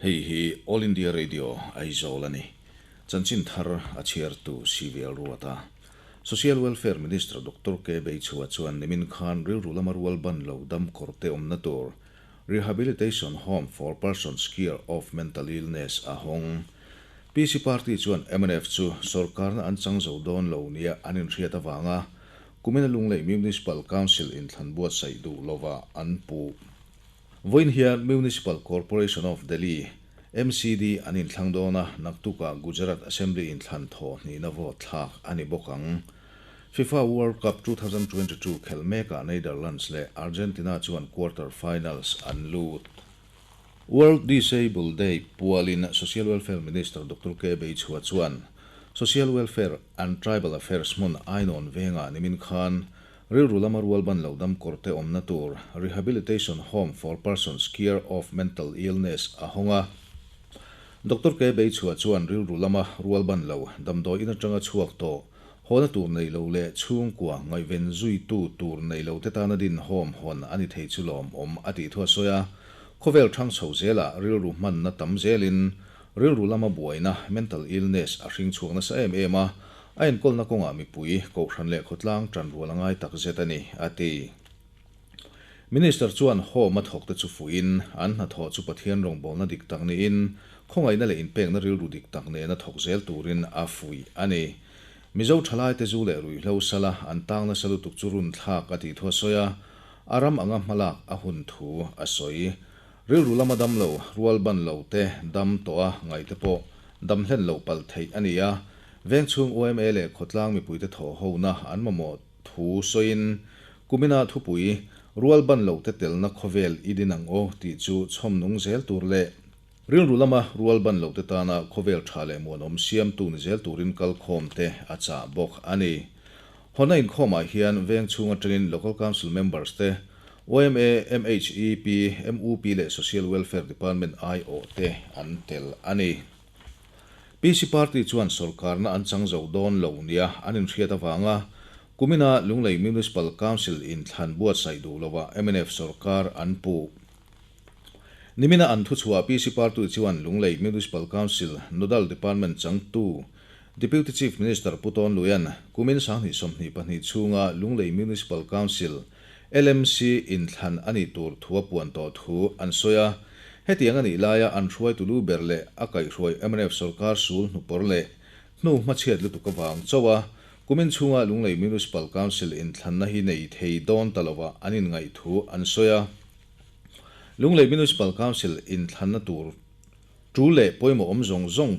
Hei hi All India Radio Aizawl a ni. Chanchin thar a chhiartu CVL Ruata. Social Welfare Minister Doctor K Beichhua chuan nimin khan rilru lama rual ban lo dam kawrte awmna tur Rehabilitation Home for Persons Cured of Mental Illness a hawng. PC Party chuan mnf chu sorkarna an chang zo dawn lo nia an inhriat avanga kumina Lunglei Municipal Council inthlan buatsaih duh lova an puh. Vawiin hian Municipal Corporation of Delhi, MCD, an inthlang dawn a, naktukah Gujarat Assembly inthlan thaw hnihna vote thlak a ni bawk ang. FIFA World Cup 2022 khelh mekah Netherlands leh Argentina chuan quarter finals an lut. World Disabled Day pualin Social Welfare Minister Doctor K Beichhua chuan Social Welfare and Tribal Affairs hmun Ainawn vengah nimin khan Rilru lama rual ban lo dam kawrte awmna tur Rehabilitation Home for Persons Cured of Mental Illness a hawng a. Doctor K Beichhua chuan rilru lama rual ban lo damdawi in atanga chhuak tawh hawna tur nei lo leh chhungkua ngaihven zuitu tur nei lo te tana din home hawn a ni thei chu lawmawm a tih thu a sawi a. Khawvel thang chho zelah rilru hmanna tam zelin rilru lama buaina, mental illness, a hring chhuak nasa em em a, A enkawlna kawngah mipui, Kohhran leh khawtlang tan rual a ngai tak zet a ni, a ti. Minister chuan Home a thawkte chu fuihin, an hnathawh chu Pathian rawngbawlna dik tak niin, khawngaihna leh inpekna rilru dik tak nena thawk zel turin a fuih a ni. Mizo thalaite zu leh ruihhlo sala an tang nasa lutuk chu run thlak a tih thu a sawi a, a ram anga hmalak a hun thu a sawi. Rilru lama dam lo, rual ban lo te, dam tawh a ngaihte pawh dam hlen loh palh theih a ni a. Vengchhung yma leh khawtlang mipuite thawh hona an mamawh thu sawiin, Kumina thupui, rual ban lo te telna khawvel i din ang aw tih chu chhawm nung zel tur leh rilru lama rual ban lo te tana khawvel tha leh muanawm siamtu ni zel turin kalkhawm te a chah bawk a ni. Hawna inkhawmah hian vengchhung atangin Local Council members te, yma, MHEP, MUP leh Social Welfare Department aiawh te an tel a ni. PC Party chuan sorkarna an chang zo dawn lo nia an inhriat avanga kumina Lunglei Municipal Council inthlan buatsaih duh loah mnf sorkar an puh. Nimina an thuchhuah PC Party chuan Lunglei Municipal Council Nodal Department changtu Deputy Chief Minister Pu Tawn Luian kumin 2022 chhunga Lunglei Municipal Council, LMC, inthlan a nih tur thu a puan tawh thu an sawi a. Hetiang a nih laia an hruaitu lu ber leh a kaihhruai mnf sorkar sul hnupawr leh hnu hmachhiat lutuk avang chauh a kumin chhunga Lunglei Municipal Council inthlanna hi nei thei dawn ta lovah an inngaih thu an sawi a. Lunglei Municipal Council inthlanna tur Tul leh pawimawh awm zawng zawng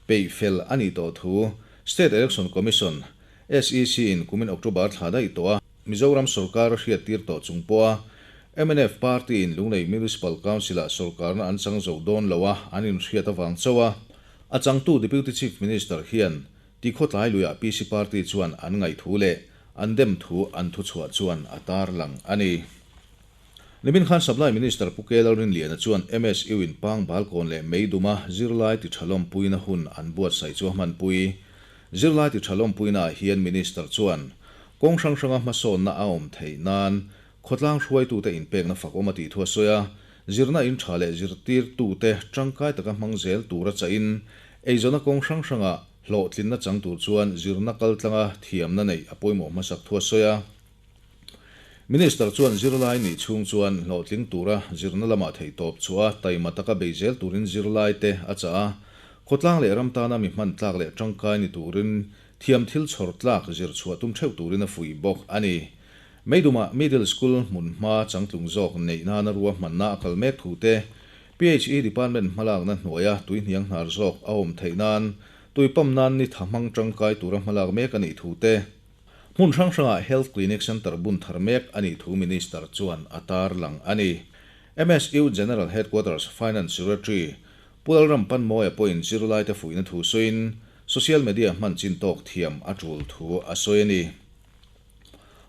peih fel a nih tawh thu State Election Commission, SEC, in kumin October thla daih tawh a, Mizoram sorkar a hriattir tawh chung pawha mnf party in Lunglei Municipal Council-ah sorkarna an chang zo dawn lo a an inhriat avang chauh a, a changtu Deputy Chief Minister hian tikhawtlai luiah PC party chuan an ngaih thu leh an dem thu an thuchhuah chuan a tarlang a ni. Nimin khan Supply Minister Pu K Lalrinliana chuan MSU in Pang Balkawn leh Meiduma zirlai ti tha lawmpuina hun an buatsaih chu a hmanpui. Zirlai ti tha lawmpuina ah hian Minister chuan kawng hrang hranga hmasawnna a awm theih nan khawtlang hruaitute inpekna fak awm a tih thu a sawi a, zirna in tha leh zirtirtute tangkai taka hmang zel tura chahin eizawnna kawng hrang hranga hlawhtlinna chang tur chuan zirna kaltlanga thiamna neih a pawimawh hmasak thu a sawi a. Minister chuan zirlai nih chhung chuan hlawhtling tura zirna lamah theihtawp chhuah a, taima taka bei zel turin zirlaite a chah a. Khawtlang leh ram tana mi hman tlak leh tangkai ni turin thiam thil chhawr tlak zir chhuah tum theuh turin a fuih bawk a ni. Meidumah Middle School hmun hma changtlung zawk neih nana ruahmanna a kal mek thu te, PHE Department hmalakna hnuaia tuihniang hnar zawk a awm theih nan tuipam nan ni tha hmang tangkai tura hmalak mek a nih thu te, Hmun hrang hrangah Health Clinic Centre bun thar mek a nih thu Minister chuan a tarlang a ni. MSU General Headquarters Finance Secretary Pu Lalram Panmawia pawhin zirlaite fuihna thu sawiin social media hman chin tawk thiam a tul thu a sawi a ni.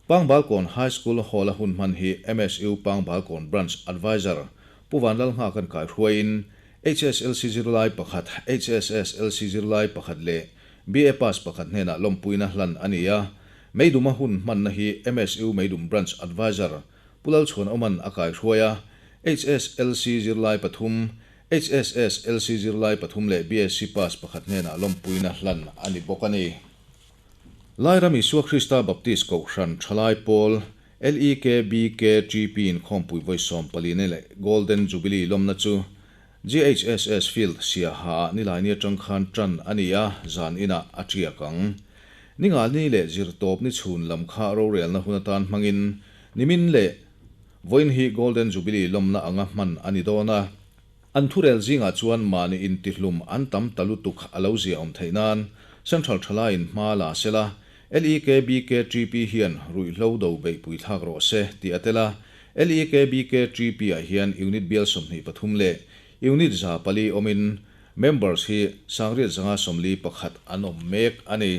Pangbalkawn High School Hall-a hun hman hi MSU Pangbalkawn Branch Adviser Pu Vanlalnghakan kaihruaiin HSLC zirlai pakhat, HSSLC zirlai pakhat leh BA Pass pakhat hnenah lawmpuina hlan a ni a. Meiduma hun hmanna hi MSU Meidum Branch Adviser Pu Lalchhuan Awman a kaihruai a. HSLC zirlai pathum, HSS LC zirlai pathum leh BSc pass pakhat hnenah lawmpuina hlan a ni bawk a ni. Lairam Isua Krista Baptist Kohhran Thalai Pawl, LEKBKTP inkhawmpui vawi sawmpalina leh Golden Jubilee lawmna chu GHSS Field Siaha ah Nilaini atang khan tan a ni a, zan inah a tiak ang. Ningani leh Zirtawp ni chhun lam kha rorelna hun atan hmangin nimin leh vawiin hi Golden Jubilee lawmna anga hman a ni dawn a. An thurel zingah chuan mahni intihlum an tam ta lutuk a lo zia awm theih nan Central Thalaiin hma la sela, LEKBKTP hian ruihhlo do beihpui thlak rawh se tih a tel a. LEKBKTP-ah hian Unit bial 23 leh Unit 400 awmin members hi 7841 an awm mek a ni.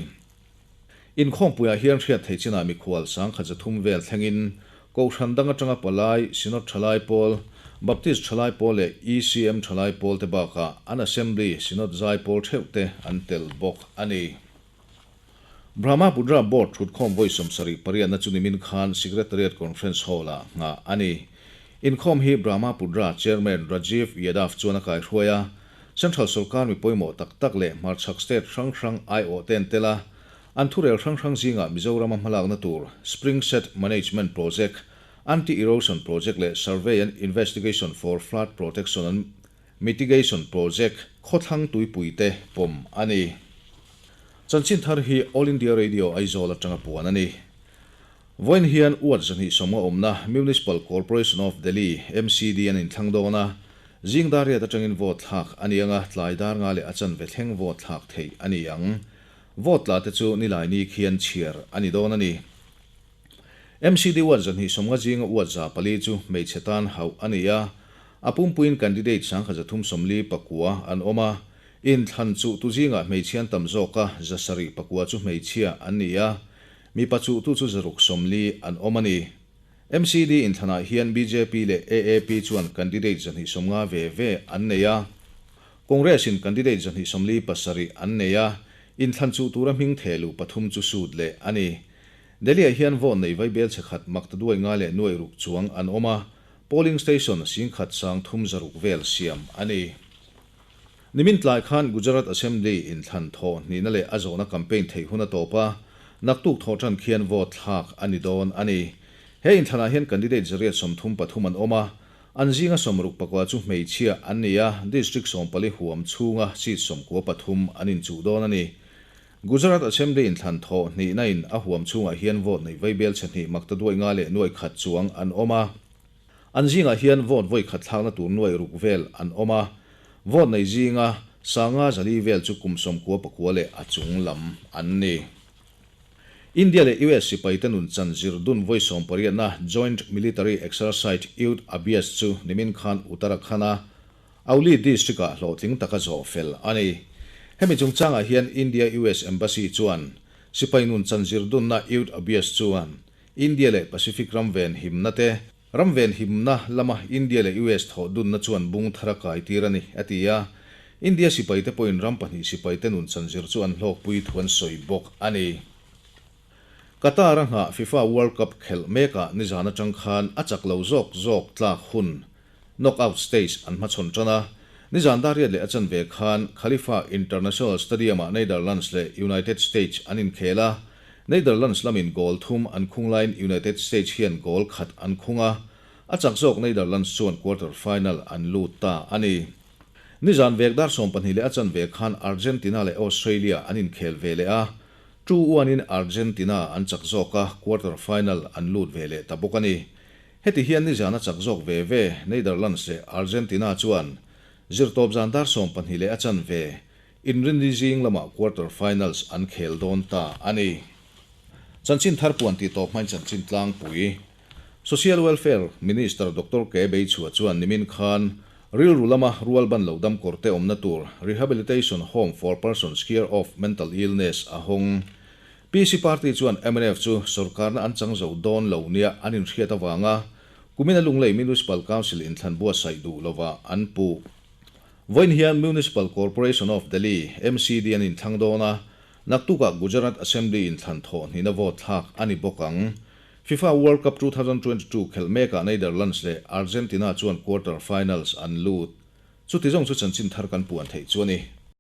Inkhawmpuiah hian hriat theih chinah mikhual 1300 vel thlengin Kohhran dang atanga palai, Synod Thalai Pawl, Baptist Thalai Pawl leh ECM Thalai Pawl te bakah an Assembly, Synod zai pawl theuh te an tel bawk a ni. Brahmaputra Board thutkhawm vawi 78 na chu nimin khan Secretariat Conference Hall-ah nghah a ni. Inkhawm hi Brahmaputra Chairman Rajiv Yadav chuan a kaihruai a, Central sawrkar mi pawimawh tak tak leh hmarchhak state hrang hrang aiawh te an tel a, an thurel hrang hrang zingah Mizorama hmalakna tur Spring Set Management Project, Anti-Erosion Project leh Survey and Investigation for Flood Protection and Mitigation Project khawthlang tuipui te pawm a ni. Chanchin thar hi All India Radio Aizawl atanga puan a ni. Vawiin hian Ward 220 awmna Municipal Corporation of Delhi, MCD, an inthlang dawn a, zing dar riat atangin vote thlak a ni ang a, tlai dar nga leh a chanve thleng vote thlak theih a ni ang. Vote tla te chu Nilaini khian chhiar a ni dawn a ni. MCD Ward 250 zinga Ward 400 chu hmeichhe tan hauh a ni a, a pumpuiin candidate 1379 an awm a, inthlan chuh tu zingah hmeichhia an tam zawk a, 709 chu hmeichhia an ni a, Mipa chuhtu chu 140 an awm a ni. MCD inthlanah hian bjp leh AAP chuan candidate 250 ve ve an nei a. Congress-in candidate 247 an nei a, inthlan chuh tura hming thehluh pathum chu sut leh a ni. Delhi-ah hian vote nei vaibel chhe khat maktaduai nga leh nuaih ruk chuang an awm a, polling station 13,600 vel siam a ni. Nimin tlai khan Gujarat Assembly inthlan thawh hnihna leh a zawhna campaign theih hun a tawp a, naktuk thawh tan khian vote thlak a ni dawn a ni. He inthlanah hian candidate 133 an awm a, an zinga 64 chu hmeichhia an ni a, district 14 huam chhunga seat 93 an inchuh dawn a ni. Gujarat Assembly inthlan thawh hnihna in a huam chhungah hian vote nei vaibel chhe hnih makta duai nga leh nuai khat chuang an awm a. An zingah hian vote vawi khat thlakna tur nuai ruk vel an awm a, vote nei zinga 504 vel chu kum 99 leh a chung lam an ni. India leh US sipaite nun chan zir dun vawi sawmpariatna Joint Military Exercise Yudh Abhyas chu nimin khan Uttarakhand-a Auli district-ah hlawhtling taka zawh fel a ni. Hemi chungchangah hian India-US Embassy chuan sipai nun chan zir dunna Yudh Abhyas chuan India leh Pacific ram ven himna te, ram ven himna lama India leh US thawh dunna chuan bung thar a kai tir a ni, a ti a. India sipaite pawhin ram pahnih sipaite nun chanzir chu an hlawkpui thu an sawi bawk a ni. Qatar a nghah FIFA World Cup khelh mekah nizan atang khan a chak lo zawk zawk tlak hun knockout stage an hmachhawn tan a. Nizan dar riat leh a chanve khan Khalifa International Stadium-ah Netherlands leh United States an inkhel a, Netherlands lamin goal thum an khung laiin United States hian goal khat an khung a, a chak zawk Netherlands chuan quarter final an lut ta a ni. Nizan vek dar 12 leh a chanve khan Argentina leh Australia an inkhel ve leh a, 2-1 in Argentina an chak zawk a, quarter final an lut ve leh ta bawk a ni. Heti hian nizan a chak zawk ve ve Netherlands leh Argentina chuan zirtawp zan dar 12 leh a chanve Inrinni zing lamah quarter finals an khel dawn ta a ni. Chanchin thar puan tih tawp hmain chanchin tlangpui. Social Welfare Minister Doctor K Beichhua chuan nimin khan rilru lama rual ban lo dam kawr te awmna tur Rehabilitation Home for Persons Care of Mental Illness a hawng. PC Party chuan mnf chu sorkarna an chang zo dawn lo nia an inhriat avanga kumina Lunglei Municipal Council inthlan buatsaih duh lovah an puh. Vawiin hian Municipal Corporation of Delhi, MCD, an inthlang dawn a, naktukah Gujarat Assembly inthlan thawh hnihna vote thlak a ni bawk ang. FIFA World Cup 2022 khelh mekah Netherlands leh Argentina chuan quarter finals an lut. Chuti zawng chu chanchin thar kan puan theih chu a ni.